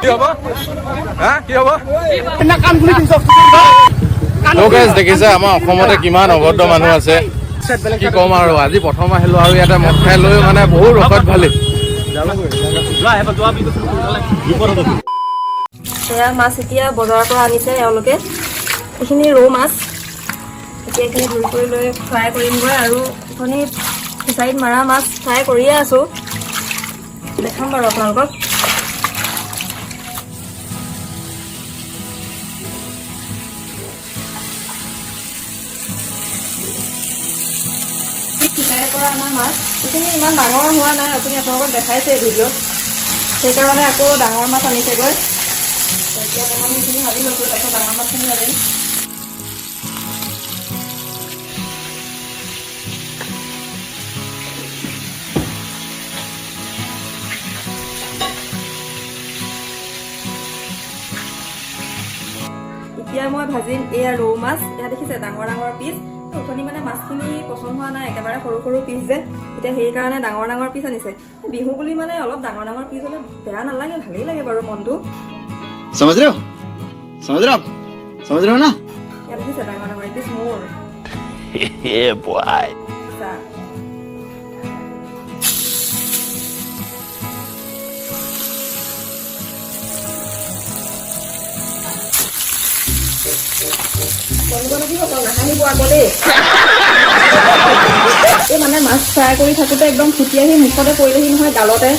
কি হ'ব? হা, কি হ'ব? দেখিছে আমাৰ অসমতে কিমান অভদ্ৰ মানুহ আছে, কি ক'ম আৰু। আজি প্ৰথম আহিলো আৰু ইয়াতে মদ খাই লৈ মানে বহুত ৰসত ভালি। এয়া মাছ এতিয়া বজাৰৰ পৰা আনিছে এওঁলোকে। এইখিনি ৰৌ মাছ, এতিয়া এইখিনি ধুই কৰি লৈ ফ্ৰাই কৰিমগৈ। আৰু এইখিনি ফিচাৰীত মৰা মাছ ফ্ৰাই কৰিয়ে আছোঁ, দেখাম বাৰু আপোনালোকক। ফিচাৰীৰ পৰা অনা মাছ এইখিনি ইমান ডাঙৰ হোৱা নাই, আপুনি আপোনালোকক দেখাইছে ভিডিঅ'ত, সেইকাৰণে আকৌ ডাঙৰ মাছ আনিছেগৈ। এতিয়া প্ৰথম এইখিনি ভাজি লৈছোঁ, তাৰপিছত ডাঙৰ মাছখিনি ভাজিম। এতিয়া মই ভাজিম এয়া ৰৌ মাছ। এয়া দেখিছে ডাঙৰ ডাঙৰ পিচ। উঠনি মানে মাছখিনি পচন্দ হোৱা নাই, একেবাৰে সৰু সৰু পিচ যে, এতিয়া সেইকাৰণে ডাঙৰ ডাঙৰ পিচ আনিছে। বিহু বুলি মানে অলপ ডাঙৰ ডাঙৰ পিচ হ'লে বেয়া নালাগে, ভালেই লাগে বাৰু মনটো। समझ रहे हो, समझ रहे हो आप, समझ रहे हो ना? ইয়াত দেখিছে ডাঙৰ ডাঙৰ পিচ মোৰ। নাহাঁহিব আকৌ দেই। এই মানে মাছ ফ্ৰাই কৰি থাকোঁতে একদম ফুটি আহি মুখতে পৰিলেহি নহয়, গালতে।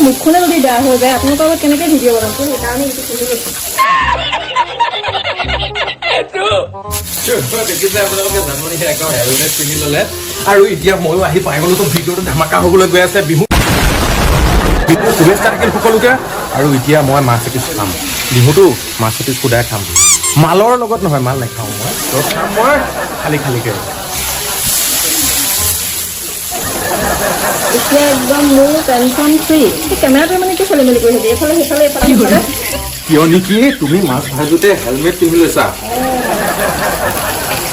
মুখখনে যদি বেয়া হৈ যায় আপোনালোকৰ আগত কেনেকৈ ভিডিঅ' বনাম, সেইকাৰণে এইটো খুলি লৈছোঁ। দেখিছে আপোনালোকে জানমণি একদম হেলমেট পিন্ধি ল'লে। আৰু এতিয়া ময়ো আহি পাই গ'লো, তো ভিডিঅ'টো ধামাকা হ'বলৈ গৈ আছে। বিহু বিহু শুভেচ্ছা থাকিল সকলোকে। আৰু এতিয়া মই মাছ এপিচ খাম, বিহুতো মাছ এপিচ সুদাই খাম, মালৰ লগত নহয়, মাল নাখাওঁ মই, তো খাম মই খালী খালীকে। এতিয়া একদম মোৰ টেনশ্যন ফ্ৰী। এই কেমেৰাটোৱে মানে কি খেলি মেলি কৰি থাকে, এইফালে সেইফালে এইফালে সেইফালে। কিয় নেকি তুমি মাছ ভাজোতে হেলমেট পিন্ধি লৈছা?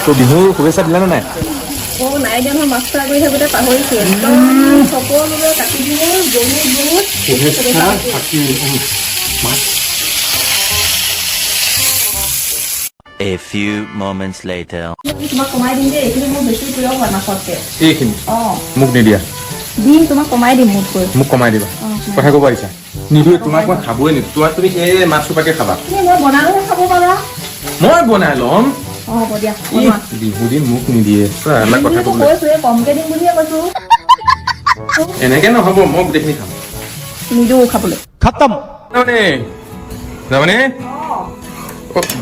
তো বিহুৰ শুভেচ্ছা দিলা নে নাই? অ' নাই দিয়া নহয়, মাছ ফ্ৰাই কৰি থাকোঁতে পাহৰিছোঁ। একদম সকলোৰে কাতি বিহুৰ বহুত বহুত শুভেচ্ছা থাকিল। মাছ A few moments later. তোমাক কমাই দিম দেই, এইখিনি মোৰ বেছি প্ৰিয় হয় মাছতকে। এইখিনি অঁ, মোক নিদিয়া? দিম, তোমাক কমাই দিম মোতকৈ। মোক কমাই দিবা, কথা ক'ব আহিছা? নিদিওঁ তোমাক, মই খাবই নিদিওঁ তোমাক। তুমি এই মাছ সোপাকে খাবা। মই বনালেহে খাব পাৰা। মই বনাই ল'ম। অঁ হ'ব দিয়া। বিহু দিন মোক নিদিয়ে কথা কৈছোৱে, কমকে দিম বুলিয়ে কৈছো। এনেকে নহ'ব, মই গোটেইখিনি খাম। নিদিওঁ খাবলৈ। খতম। যাবনে?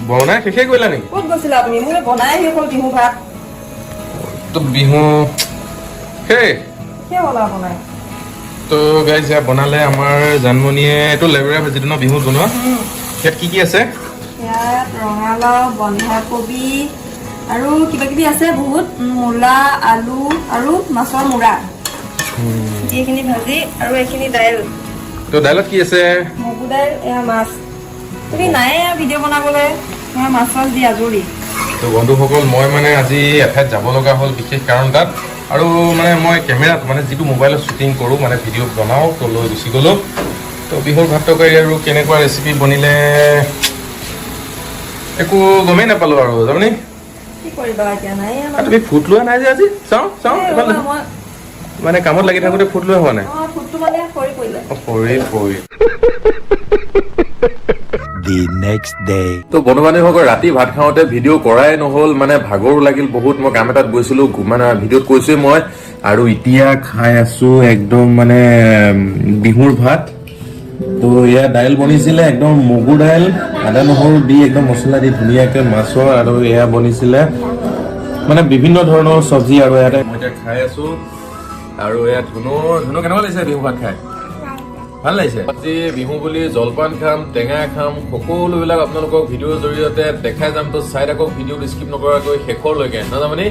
বনাই শেষেই কৰিলা নেকি? ক'ত গৈছিলা আপুনি? মোৰ বনাই শেষ হ'ল বিহু ভাত। তো বিহু শেষ বনাই তো গাইজ, এয়া বনালে আমাৰ জানমণিয়ে। এইটো লেবেৰা ভাজিটো ন বিহুত বনোৱা? ইয়াত কি কি আছে? ইয়াত ৰঙালাও, বন্ধাকবি আৰু কিবা কিবি আছে বহুত, মূলা, আলু আৰু মাছৰ মূৰা, এইখিনি ভাজি আৰু এইখিনি দাইল। তো দাইলত কি আছে? মগু দাইল, এয়া মাছ। তুমি নাই ভিডিঅ' বনাবলৈ, মই মাছ চাছ দি আজৰি। তো বন্ধুসকল, মই মানে আজি এঠাইত যাব লগা হ'ল বিশেষ কাৰণ তাত, আৰু মানে মই কেমেৰাত মানে যিটো মোবাইলত শ্বুটিং কৰোঁ মানে ভিডিঅ' বনাওঁ, তো লৈ গুচি গ'লোঁ। তো বিহুৰ ভাত তৰকাৰী আৰু কেনেকুৱা ৰেচিপি বনিলে একো গমেই নাপালোঁ আৰু। যাবনি কি কৰিবা এতিয়া, নাই। তুমি ফুট লোৱা নাই যে আজি? চাওঁ চাওঁ, মানে কামত লাগি থাকোঁতে ফুট লোৱা হোৱা নাই। সৰি পৰি। The next day. তো বন্ধু বান্ধৱীসকল, ৰাতি ভাত খাওঁতে ভিডিঅ' কৰাই নহ'ল, মানে ভাগৰো লাগিল বহুত। মই কাম এটাত গৈছিলোঁ, মানে ভিডিঅ'ত কৈছোৱে মই। আৰু এতিয়া খাই আছো একদম মানে বিহুৰ ভাত। তো এয়া দাইল বনিছিলে একদম মগু দাইল, আদা নহৰু দি একদম মছলা দি ধুনীয়াকৈ মাছৰ, আৰু এয়া বনিছিলে মানে বিভিন্ন ধৰণৰ চব্জি। আৰু ইয়াতে মই এতিয়া খাই আছো। আৰু এয়া ধুনু, ধুনু কেনেকুৱা লাগিছে বিহু ভাত খাই? ভাল লাগিছে। আজি বিহু বুলি জলপান খাম, টেঙা খাম, সকলোবিলাক আপোনালোকক ভিডিঅ'ৰ জৰিয়তে দেখাই যাম। তো চাই থাকক ভিডিঅ'টো স্কিপ নকৰাকৈ শেষলৈকে, নাজামানি?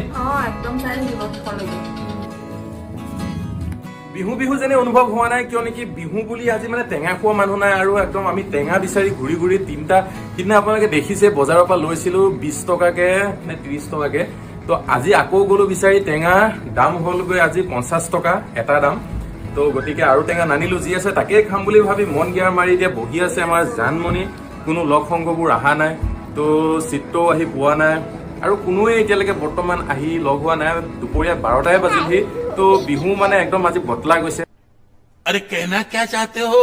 বিহু বিহু যেনে অনুভৱ হোৱা নাই, কিয় নেকি বিহু বুলি আজি মানে টেঙা খোৱা মানুহ নাই। আৰু একদম আমি টেঙা বিচাৰি ঘূৰি ঘূৰি তিনিটা, সিদিনা আপোনালোকে দেখিছে বজাৰৰ পৰা লৈছিলো 20 টকাকে নে 30 টকাকে। তো আজি আকৌ গ'লো বিচাৰি, টেঙা দাম হ'লগৈ আজি 50 টকা এটা দাম। তো গতিকে আৰু টেঙা নানিলো, যি আছে তাকেই খাম বুলি ভাবি মন গিয়াৰ মাৰি এতিয়া বহি আছে আমাৰ জানমণি। কোনো লগ সংগবোৰ অহা নাই, তো চিত্ৰও আহি পোৱা নাই আৰু কোনোৱে এতিয়ালৈকে বৰ্তমান আহি লগ হোৱা নাই। দুপৰীয়া 12টাই বাজিলহি। তো বিহু মানে একদম আজি বতলা গৈছে। अरे कहना क्या चाहते हो?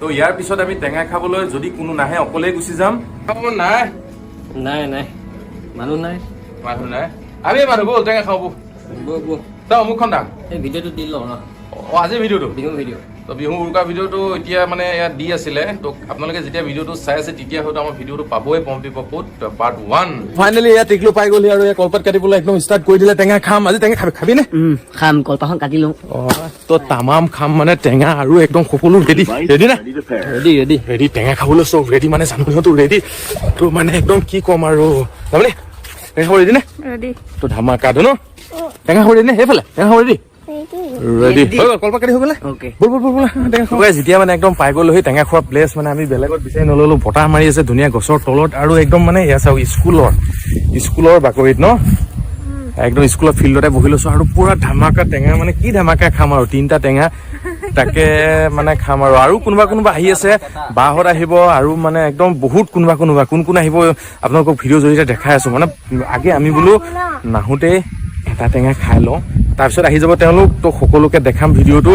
তো ইয়াৰ পিছত আমি টেঙা খাবলৈ যদি কোনো নাহে অকলেই গুচি যাম। খাব মন নাই? নাই নাই, মানুহ নাই। মানুহ নাই, আমি মানুহ ব'ল টেঙা খাওঁ। বৌ বৌ। তই অমুকখন দাম। এই ভিডিঅ'টো দি লওঁ ন। অ, আজিৰ ভিডিঅ'টো। বিহু ভিডিঅ'। তো বিহু উৰুকা ভিডিঅ'টো এতিয়া মানে ইয়াত দি আছিলে। তো আপোনালোকে যেতিয়া ভিডিঅ'টো চাই আছে, তেতিয়া হয়তো আমাৰ ভিডিঅ'টো পাবই পম্পী পপুত পাৰ্ট 1। ফাইনেলি ইয়াত টিকলু পাই গ'লহি আৰু ইয়াত কলপাত কাটিবলৈ একদম ষ্টাৰ্ট কৰি দিলে। টেঙা খাম আজি। টেঙা খাবি? খাবি নে? খাম, কলপাতখন কাটি লওঁ। অ, তো তামাম খাম মানে টেঙা আৰু একদম সকলো ৰেডি। ৰেডি নে? Ready ready. ৰেডি, টেঙা খাবলৈ চব ৰেডি মানে জানমণিহঁতো ৰেডি। তো মানে একদম কি ক'ম আৰু, তাৰমানে টেঙা খাব ৰেডি নে? ৰেডি। তো ধামাকা ন টেঙা খাব ৰেডি নে? সেইফালে টেঙা খাব ৰেডি? ৰেডি হৈ গ'ল, কলপাত কাটি হৈ গ'লে। অ'কে। ব'ল ব'ল ব'ল ব'ল, টেঙা খাব। যেতিয়া মানে একদম পাই গ'লোহি টেঙা খোৱা প্লেচ, মানে আমি বেলেগত বিচাৰি নল'লো। বতাহ মাৰি আছে ধুনীয়া গছৰ তলত আৰু একদম মানে এয়া চাওক, স্কুলৰ বাকৰিত ন, একদম স্কুলৰ ফিল্ডতে বহি লৈছো আৰু পুৰা ধামাকা টেঙা, মানে কি ধামাকা খাম আৰু, তিনিটা টেঙা তাকে মানে খাম আৰু। আৰু কোনোবা কোনোবা আহি আছে, বাহঁত আহিব আৰু মানে একদম বহুত কোনোবা কোনোবা, কোন কোন আহিব আপোনালোকক ভিডিঅ' জৰিয়তে দেখাই আছো। মানে আগে আমি বোলো নাহোঁতেই এটা টেঙা খাই লওঁ, তাৰপিছত আহি যাব তেওঁলোক। তো সকলোকে দেখাম ভিডিঅ'টো।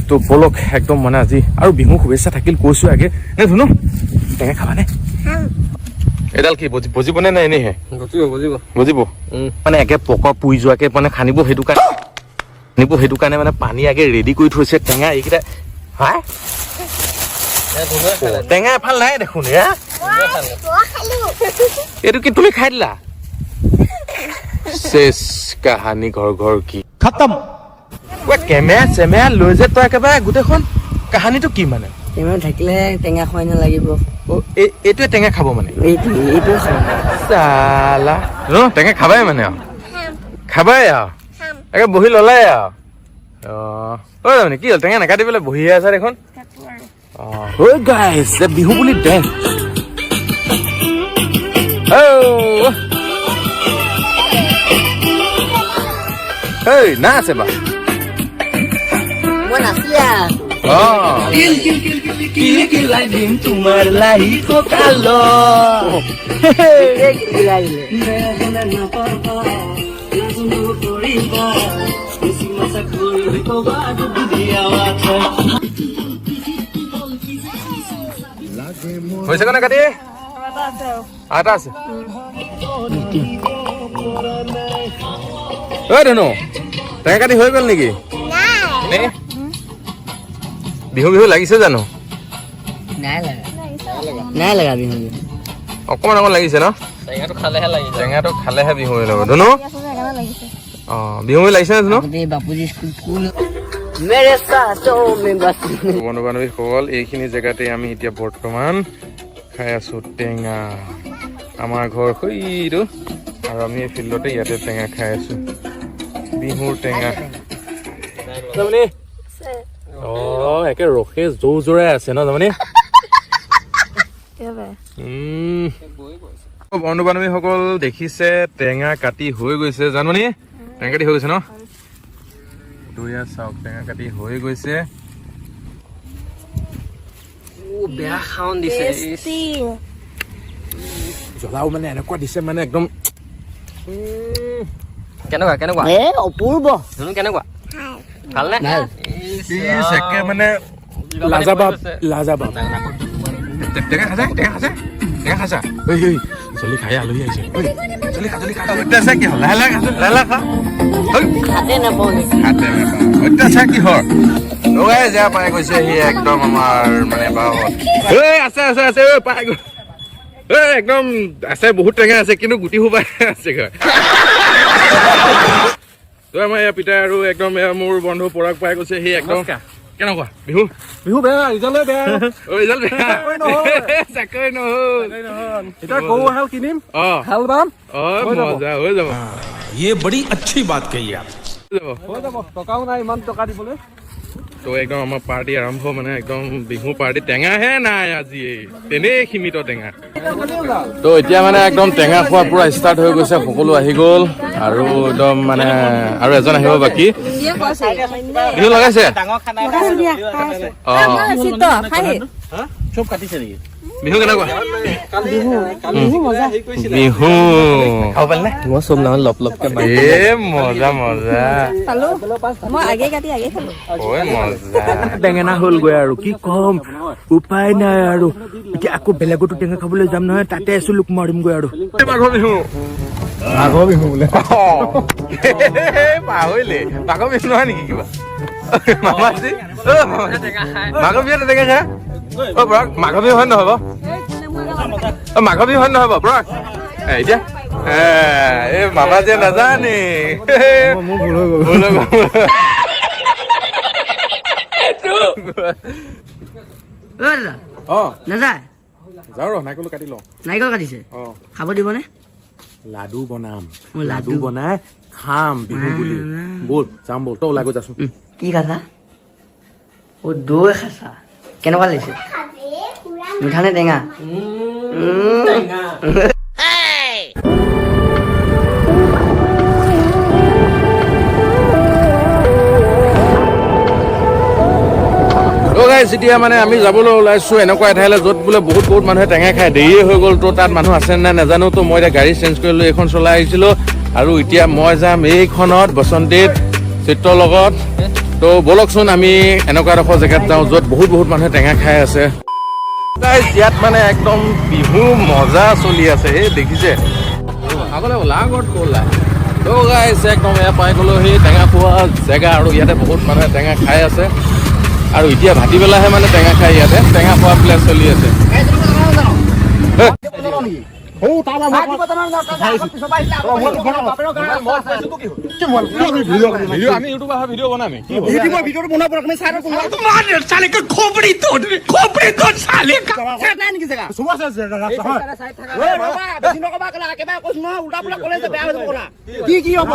তো ব'লক একদম মানে আজি আৰু বিহু শুভেচ্ছা থাকিল কৈছো আগে নে। ধুনু, টেঙা খাবানে? এডাল কি বজিবনে নে এনেইহে? বুজিব বুজিব। বুজিব। মানে একে পক পুৰি যোৱাকে মানে খানিব, সেইটো কাৰণে খানিব, সেইটো কাৰণে মানে পানী আগে ৰেডি কৰি থৈছে। টেঙা এইকেইটা হা, টেঙা এফাল নাই দেখোন এয়া। এইটো কি তুমি খাই দিলা? শেষ কাহানী ঘৰ ঘৰ কি खत्म। কেমেৰা চেমেৰা লৈ যে তই একেবাৰে গোটেইখন কাহানীটো কি মানে? টেঙা থাকিলেহে টেঙা খোৱাই নালাগিব। অ, এইটোৱে টেঙা খাব মানে? এইটো এইটোৱে খাব। চালা ন টেঙা খাবাই মানে আৰু খাবাই আৰু একে বহি ল'লাই আৰু। অ তাৰমানে কি হ'ল, টেঙা নাকাটি পেলাই বহিয়ে আছা দেখোন? অ গাইজ, বিহু বুলি ডেন্স। অ' এই নাচ এবাৰ। মই নাচি আছো। অ। তোমাৰ লাহি কঁকাল কিলকিলাই দিলে। হৈছে নে কাটি? এটা আছে আৰু। আৰু এটা আছে। ঐ ধুনু, টেঙা কাটি হৈ গ'ল নেকি? নে? বিহু বিহু লাগিছে জানো? নাই লগা, নাই লগা বিহু বিহু। অকণমান অকণমান লাগিছে ন? টেঙাটো খালেহে লাগিব। টেঙাটো খালেহে বিহু লাগিব ধুনু। আছে যে, সেইকাৰণে লাগিছে। অ, বিহু বিহু লাগিছে নে ধুনু? আগতে বাপুজি স্কুল স্কুল মেৰে সাথো মে বাস। বন্ধু বান্ধৱীসকল, এইখিনি জেগাতে আমি এতিয়া বৰ্তমান খাই আছো টেঙা। আমাৰ ঘৰ সেইটো আৰু আমি এই ফিল্ডতে ইয়াতে টেঙা খাই আছো, বিহুৰ টেঙা। তাৰমানে অ একে ৰসে জৌ জোৰাই আছে ন তাৰমানে। একেবাৰে। বন্ধু বান্ধৱীসকল, দেখিছে টেঙা কাটি হৈ গৈছে। জানমণি, টেঙা কাটি হৈ গৈছে ন? দুয়া চাওক, টেঙা কাটি হৈ গৈছে। বেয়া খাউন দিছে। টেষ্টি। জ্বলাও মানে এনেকুৱা দিছে মানে একদম। কেনেকুৱা কেনেকুৱা? এ অপূৰ্ব। ধুনু, কেনেকুৱা? ভালনে? ভাল। ইচ, একে মানে লাজাবাব লাজাবাব। টেঙা খাইছা? টেঙা খাইছা? টেঙা খাইছা? ঐ ঐ, জল্দি খাই, আলহী আহিছে। ঐ জল্দি খা, জল্দি খা। অত্যাচাৰ কি হ'ল? লাহে লাহে খাচোন, লাহে লাহে খা। ঐ। হাতে নাপাওঁ নেকি? হাতে নাপাওঁ। অত্যাচাৰ কিহৰ লগাই যা, পাই গৈছে সি একদম আমাৰ মানে বাহত। ঐ আছে আছে আছে, ঐ পাই গ'ল। ঐ একদম আছে, বহুত টেঙা আছে, কিন্তু গুটি সোপাই আছে গৈ। তো আমাৰ এয়া পিতাই আৰু একদম এয়া মোৰ বন্ধু পৰাগ পাই গৈছে সি একদম। নমস্কাৰ। কেনেকুৱা বিহু? বিহু বেয়া, ৰিজাল্টে বেয়া। অ, ৰিজাল্ট বেয়া, চাকৰি নহ'ল। এতিয়া গৰু এহাল কিনিম, হাল বাম। অ, মজা হৈ যাব। ये बड़ी अच्छी बात कही आप। যাব। হৈ যাব, টকাও নাই ইমান টকা দিবলৈ। তো একদম আমাৰ পাৰ্টি আৰম্ভ, মানে একদম বিহু পাৰ্টি। টেঙাহে নাই আজি, তেনেই সীমিত টেঙা। তো এতিয়া মানে একদম টেঙা খোৱা পুৰা ষ্টাৰ্ট হৈ গৈছে। সকলো আহি গ'ল আৰু একদম মানে আৰু এজন আহিব বাকী। বিহু লগাইছে। অ, বিহু কেনেকুৱা? বিহু খাব পাৰিলে? মই চব নহয়, লপ লপকে। এ মজা মজা। পালো, মই আগে কাটি আগে খালো। ঐ মজা। বেঙেনা হ'লগৈ আৰু কি ক'ম, উপায় নাই আৰু। এতিয়া আকৌ বেলেগতো টেঙা খাবলৈ যাম নহয়, তাতে আছো লোক মাৰিমগৈ আৰু। মাঘৰ বিহু, মাঘৰ বিহু বোলে। পাহৰিলে। মাঘৰ বিহু নহয় নেকি কিবা? মামাজী, অ মামাজী, মাঘৰ বিহুত টেঙা খাই? অ বৰাক, মাঘৰ বিহু হয় নহয় বাৰু? অ, মাঘৰ বিহু হয় নহয় বাৰু বৰাক? এ, এতিয়া এ, এই মামাজীয়ে নাজানে। মোৰ ভুল হৈ গ'ল। ভুল হৈ গ'ল। অ দাদা। অ। নাযায়? যাওঁ ৰ, নাৰিকলটো কাটি লওঁ। নাৰিকল কাটিছে? অ। খাব দিবনে? লাডু বনাম। অ, লাডু। লাডু বনাই খাম বিহু বুলি। ব'ল যাম, ব'ল। তই ওলাই গৈ যাচোন। কি খাইছা? অ, দৈ খাইছা? কেনেকুৱা লাগিছে? মিঠা নে টেঙা? তো গাইছ, এতিয়া মানে আমি যাবলৈ ওলাইছো এনেকুৱা এঠাইলৈ য'ত বোলে বহুত বহুত মানুহে টেঙা খায়। দেৰিয়ে হৈ গ'ল। তো তাত মানুহ আছে নাই নাজানো। তো মই এতিয়া গাড়ী চেঞ্জ কৰি লৈ এইখন চলাই আহিছিলোঁ আৰু এতিয়া মই যাম এইখনত বসন্তীত চিত্ৰৰ লগত। তো ব'লকচোন, আমি এনেকুৱা এডোখৰ জেগাত যাওঁ য'ত বহুত বহুত মানুহে টেঙা খাই আছে। Guys, ইয়াত মানে একদম বিহু মজা চলি আছে। এই দেখিছে, আগলে ওলা, আগত গ'লা। তো গাইছ, একদম এয়া পাই গ'লো সেই টেঙা খোৱা জেগা আৰু ইয়াতে বহুত মানুহে টেঙা খাই আছে আৰু এতিয়া ভাটিবেলাহে মানে টেঙা খাই। ইয়াতে টেঙা খোৱা প্লেচ চলি আছে। ভিডিঅ' আমি ইউটিউবাৰ হয়, ভিডিঅ' বনামি কি হ'ব?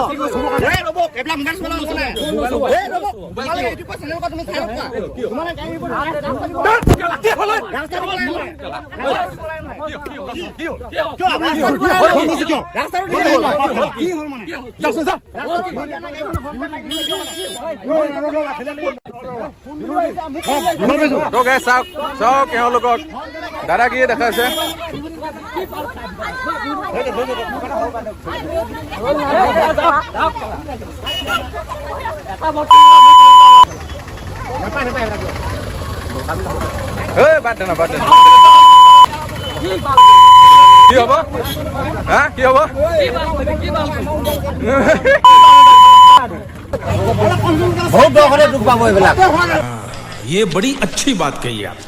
তো গাইছ, চাওক চাওক এওঁলোকক দাদাগিৰিয়ে দেখাইছে। ঐ বাদ দে না, বাদ দে না। কি হ'ব? হা, কি হ'ব? বহুত দৰকাৰে দুখ পাব এইবিলাক। ये बड़ी अच्छी बात कही आप।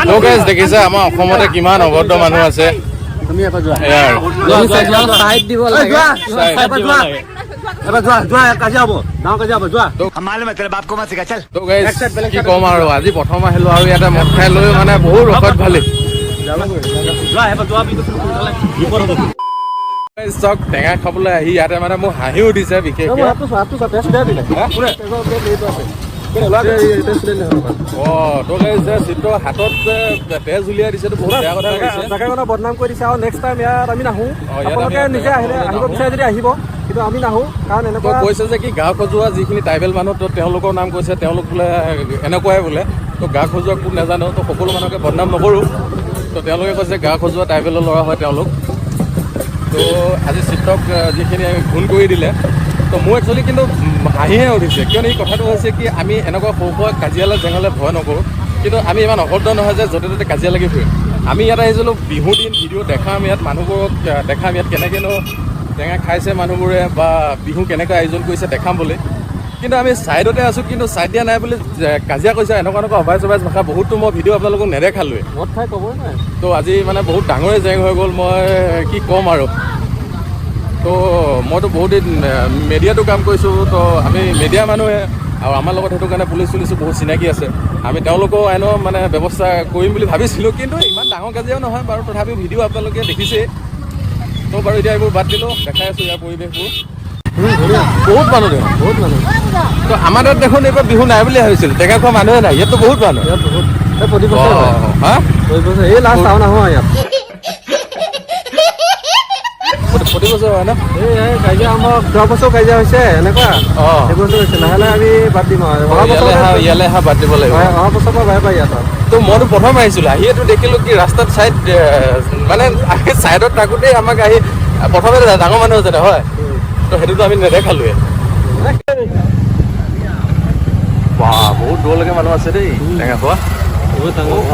তো গাইছ, দেখিছে আমাৰ অসমতে কিমান অভদ্ৰ মানুহ আছে। এয়া আৰু। চাইড দিব লাগে। চাইড। এবাৰ যোৱা যোৱা, কাজিয়া হ'ব, ডাঙৰ কাজিয়া হ'ব, যোৱা। তো গাইছ, কি ক'ম আৰু, আজি প্ৰথম আহিলো আৰু ইয়াতে মদ খাই লৈ মানে বহুত ৰসত ভালি। যোৱা, এবাৰ যোৱা বুলি কৈছিলো, সোনকালে বিপদ হ'ব। Guys, চাওক, টেঙা খাবলৈ আহি ইয়াতে মানে মোৰ হাঁহি উঠিছে বিশেষকে। অ, তো গাইছ, চিত্ৰ হাতত যে তেজ উলিয়াই দিছে, এইটো বহুত বেয়া কথা কৈছে। জেগাখনৰ বদনাম কৰি দিছে আৰু নেক্সট টাইম ইয়াত আমি নাহো। অ, ইয়াত আমি আপোনালোকে নিজে আহিলে আহিব নাহো। বিচাৰে যদি আহিব, কিন্তু আমি নাহো, কাৰণ তো এনেকুৱা কৈছে যে কি গা খজোৱা যিখিনি ট্ৰাইবেল মানুহ, তো তেওঁলোকৰ নাম কৈছে, তেওঁলোক বোলে এনেকুৱাই বোলে। তো গা খজোৱা কোন নাজানো, তো সকলো মানুহকে বদনাম নকৰোঁ। তো তেওঁলোকে কৈছে গা খজোৱা ট্ৰাইবেলৰ ল'ৰা হয় তেওঁলোক। তো আজি চিত্ৰক যিখিনি ঘূণ কৰি দিলে, তো মোৰ একচুৱেলি কিন্তু হাঁহিহে উঠিছে। কিয়নো এই কথাটো হৈছে কি, আমি এনেকুৱা সৰু সুৰা কাজিয়ালৈ জেঙালৈ ভয় নকৰোঁ, কিন্তু আমি ইমান অভদ্ৰ নহয় যে য'তে ত'তে কাজিয়া লাগি ফুৰিম। আমি ইয়াত আহিছিলোঁ বিহু দিন, ভিডিঅ' দেখাম, ইয়াত মানুহবোৰক দেখাম, ইয়াত কেনেকৈনো টেঙা খাইছে মানুহবোৰে বা বিহু কেনেকৈ আয়োজন কৰিছে দেখাম বুলি। কিন্তু আমি ছাইডতে আছোঁ, কিন্তু ছাইড দিয়া নাই বুলি যে কাজিয়া কৰিছে, এনেকুৱা এনেকুৱা অভাইজ অভাইজ ভাষা বহুতো মই ভিডিঅ' আপোনালোকক নেদেখালোৱে। মদ খাই ক'বই নাই। তো আজি মানে বহুত ডাঙৰে জেং হৈ গ'ল, মই কি ক'ম আৰু। তো মইতো বহুত দিন মিডিয়াতো কাম কৰিছোঁ, তো আমি মিডিয়া মানুহে আৰু আমাৰ লগত সেইটো কাৰণে পুলিচ চুলিচো বহুত চিনাকি আছে। আমি তেওঁলোকেও আইনৰ মানে ব্যৱস্থা কৰিম বুলি ভাবিছিলোঁ, কিন্তু ইমান ডাঙৰ কাজিয়াও নহয় বাৰু, তথাপিও ভিডিঅ' আপোনালোকে দেখিছেই। তো বাৰু এতিয়া এইবোৰ বাদ দিলোঁ, দেখাই আছোঁ ইয়াৰ পৰিৱেশবোৰ। বহুত মানুহ দেখোন, বহুত মানুহ। তো আমাৰ তাত দেখোন এইবাৰ বিহু নাই বুলি ভাবিছিলো, টেঙা খোৱা মানুহে নাই, ইয়াততো বহুত মানুহ। প্ৰতি বছৰে হয়। হা? প্ৰতি বছৰে। এই লাষ্ট আৰু নহয় ইয়াত। প্ৰতি বছৰ হয় ন? এই কাজিয়া, আমাৰ যোৱা বছৰ কাজিয়া হৈছে এনেকুৱা, এই বছৰ হৈছে। লাহে লাহে আমি বাদ দিম আৰু অহা বছৰ, ইয়ালে অহা বাদ দিব লাগিব। অহা বছৰৰ পৰা বাহিৰ পাই ইয়াত। তো মইতো প্ৰথম আহিছিলো, আহিয়েতো দেখিলো কি ৰাস্তাত চাইড, মানে আমি চাইডত থাকোঁতেই আমাক আহি প্ৰথমে ডাঙৰ মানুহ এজনে হয়, তো সেইটোতো আমি নেদেখালোৱে। বাহ, বহুত দূৰলৈকে মানুহ আছে দেই টেঙা খোৱা।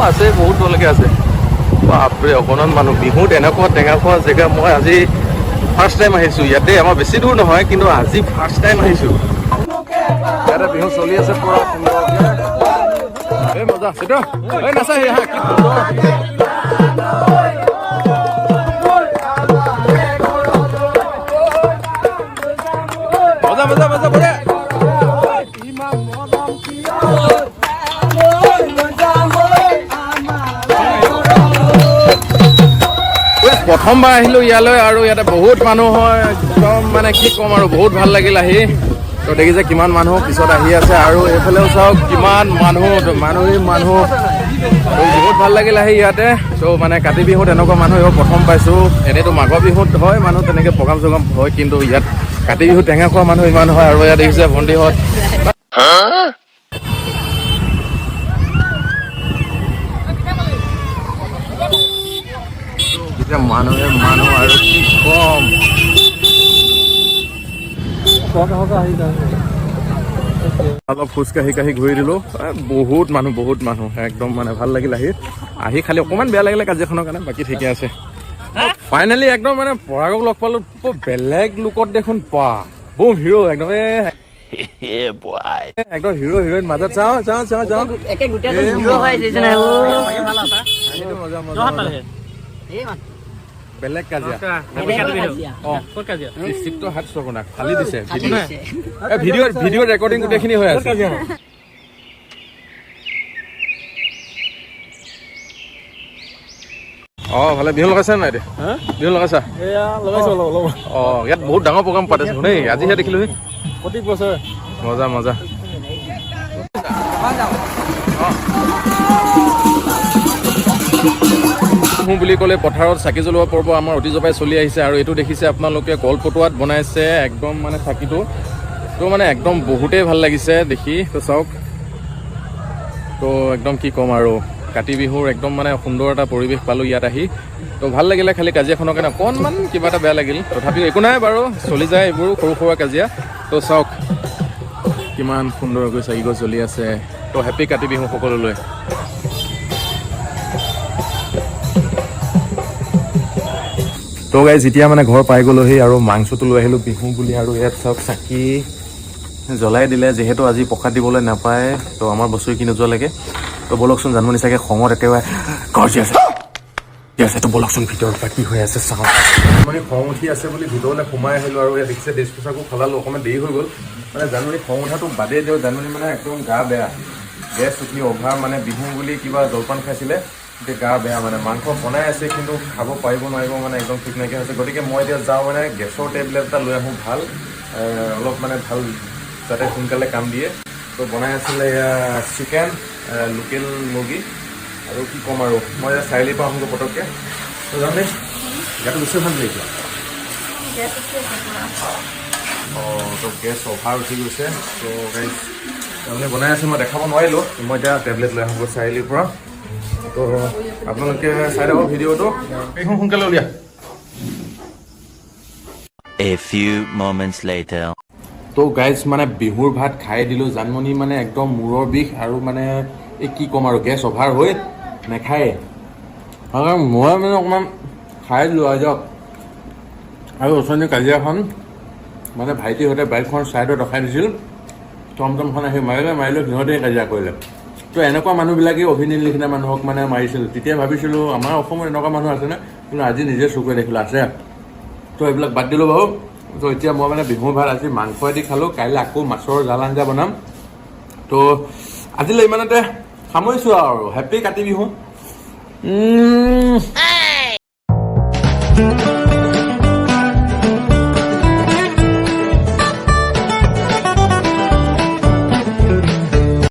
আছে, বহুত দূৰলৈকে আছে। বাপৰে, অকণমান মানুহ। বিহুত এনেকুৱা টেঙা খোৱা জেগা মই আজি ফাৰ্ষ্ট টাইম আহিছোঁ ইয়াতে। আমাৰ বেছি দূৰ নহয়, কিন্তু আজি ফাৰ্ষ্ট টাইম আহিছোঁ। ইয়াতে বিহু চলি আছে পুৰা সুন্দৰকে। এই মজা, সেইটো এই নাচা, হা, কি সুন্দৰ। মজা মজা মজা বঢ়িয়া। প্ৰথমবাৰ আহিলোঁ ইয়ালৈ আৰু ইয়াতে বহুত মানুহ হয় একদম, মানে কি ক'ম আৰু, বহুত ভাল লাগিল আহি। তো দেখিছে কিমান মানুহ পিছত আহি আছে, আৰু এইফালেও চাওক কিমান মানুহ, মানুহেই মানুহ। তো বহুত ভাল লাগিল আহি ইয়াতে। ত' মানে কাতি বিহুত এনেকুৱা মানুহ এইবাৰ প্ৰথম পাইছোঁ। এনেইতো মাঘৰ বিহুত হয় মানুহ, তেনেকৈ প্ৰগ্ৰাম চগ্ৰাম হয়, কিন্তু ইয়াত কাতি বিহুত টেঙা খোৱা মানুহ ইমান হয়। আৰু ইয়াত দেখিছে ভণ্টিহঁত। এতিয়া মানুহে মানুহ আৰু কি কম। অলপ খোজ কাঢ়ি কাঢ়ি ঘূৰি দিলোঁ। বহুত মানুহ, বহুত মানুহ একদম, মানে ভাল লাগিল আহি। আহি খালি অকণমান বেয়া লাগিলে কাজিয়াখনৰ কাৰণে, বাকী ঠিকে আছে। ফাইনেলি একদম মানে পৰাগক লগ পালোঁ, বেলেগ লোকত দেখোন, পা বুম হিৰ' একদম, একদম হিৰ' হিৰইন মাজত। চাওঁ চাওঁ চাওঁ চাওঁ, বেলেগ কাজিয়া। হাত ফালি দিছে, ভিডিঅ' ভিডিঅ' ৰেকৰ্ডিং গোটেইখিনি হৈ আছে। অ ভালে, বিহু লগাইছা নাই এতিয়া? বিহু লগাইছা? অ ইয়াত বহুত ডাঙৰ প্ৰগ্ৰাম পাতিছে দেই, আজিহে দেখিলোহি। প্ৰত্যেক বছৰে মজা মজা। বিহু বুলি ক'লে পথাৰত চাকি জ্বলোৱা পৰ্ব আমাৰ অতীজৰ পৰাই চলি আহিছে। আৰু এইটো দেখিছে আপোনালোকে কলপটুৱাত বনাইছে একদম, মানে চাকিটো তো মানে একদম বহুতেই ভাল লাগিছে দেখি। তো চাওক, তো একদম কি ক'ম আৰু, কাতি বিহুৰ একদম মানে সুন্দৰ এটা পৰিৱেশ পালোঁ ইয়াত আহি। তো ভাল লাগিলে, খালি কাজিয়াখনৰ কাৰণে অকণমান কিবা এটা বেয়া লাগিল, তথাপিও একো নাই বাৰু, চলি যায় এইবোৰো সৰু সুৰা কাজিয়া। তো চাওক কিমান সুন্দৰকৈ চাকি গছ জ্বলি আছে। তো হেপী কাতি বিহু সকলোলৈ। তো গাইজ এতিয়া মানে ঘৰ পাই গ'লোহি আৰু মাংসটো লৈ আহিলোঁ বিহু বুলি। আৰু ইয়াত চাওক চাকি জ্বলাই দিলে, যিহেতু আজি প্ৰসাদ দিবলৈ নাপায়, তো আমাৰ বছৰি নোযোৱালৈকে। তো ব'লকচোন, জানমণি চাগে খঙত একেবাৰে গৰ্জি আছে আছে। তো ব'লকচোন ভিতৰত পৰা কি হৈ আছে চাওঁ। জানমণি খং উঠি আছে বুলি ভিতৰলৈ সোমাই আহিলোঁ। আৰু ইয়াত দেখিছে ড্ৰেছ পোছাকো সলালোঁ, অকণমান দেৰি হৈ গ'ল। মানে জানমণি খং উঠাটো বাদেই দিয়ক, জানমণি মানে একদম গা বেয়া, গেছ উঠি অভাৰ, মানে বিহু বুলি কিবা জলপান খাইছিলে, এতিয়া গা বেয়া, মানে মাংস বনাই আছে কিন্তু খাব পাৰিব নোৱাৰিব মানে একদম ঠিক নাইকিয়া হৈছে। গতিকে মই এতিয়া যাওঁ, মানে গেছৰ টেবলেট এটা লৈ আহোঁ, ভাল অলপ মানে ভাল যাতে সোনকালে কাম দিয়ে। তো বনাই আছিলে এয়া চিকেন, লোকেল মুৰ্গী, আৰু কি ক'ম আৰু, মই এতিয়া চাৰিআলিৰ পৰা আহোঁগৈ পটককৈ। তো যাওঁ দেই, গাটো বেছি ভাল লাগিছে। অঁ তো গেছ অভাৰ উঠি গৈছে। তো গাইজ তাৰমানে বনাই আছে, মই দেখাব নোৱাৰিলোঁ। মই এতিয়া টেবলেট লৈ আহোঁগৈ চাৰিআলিৰ পৰা। তো আপোনালোকে চাই থাকক ভিডিঅ'টো, এইখন সোনকালে উলিয়া। A few moments later. তো গাইজ মানে বিহুৰ ভাত খাই দিলোঁ। জানমণি মানে একদম মূৰৰ বিষ আৰু মানে এই কি ক'ম আৰু, গেছ অভাৰ হৈ নাখায়ে। মই মানে অকণমান খাই দিলোঁ আৰু দিয়ক। আৰু ওচৰতে কাজিয়াখন মানে ভাইটিহঁতে বাইকখন ছাইডত ৰখাই দিছিল, টমটমখন আহি মাৰিলে, মাৰিলে সিহঁতেই কাজিয়া কৰিলে। তো এনেকুৱা মানুহবিলাকেই অভিনীল নিচিনা মানুহক মানে মাৰিছিল। তেতিয়া ভাবিছিলোঁ আমাৰ অসমত এনেকুৱা মানুহ আছেনে, কিন্তু আজি নিজে চকুৰে দেখিলোঁ আছে। তো এইবিলাক বাদ দিলোঁ বাৰু। তো এতিয়া মই মানে বিহুৰ ভাত আজি মাংসয়েদি খালোঁ, কাইলৈ আকৌ মাছৰ জাল আঞ্জা বনাম। তো আজিলৈ ইমানতে সামৰিছোঁ আৰু। হেপী কাতি বিহু।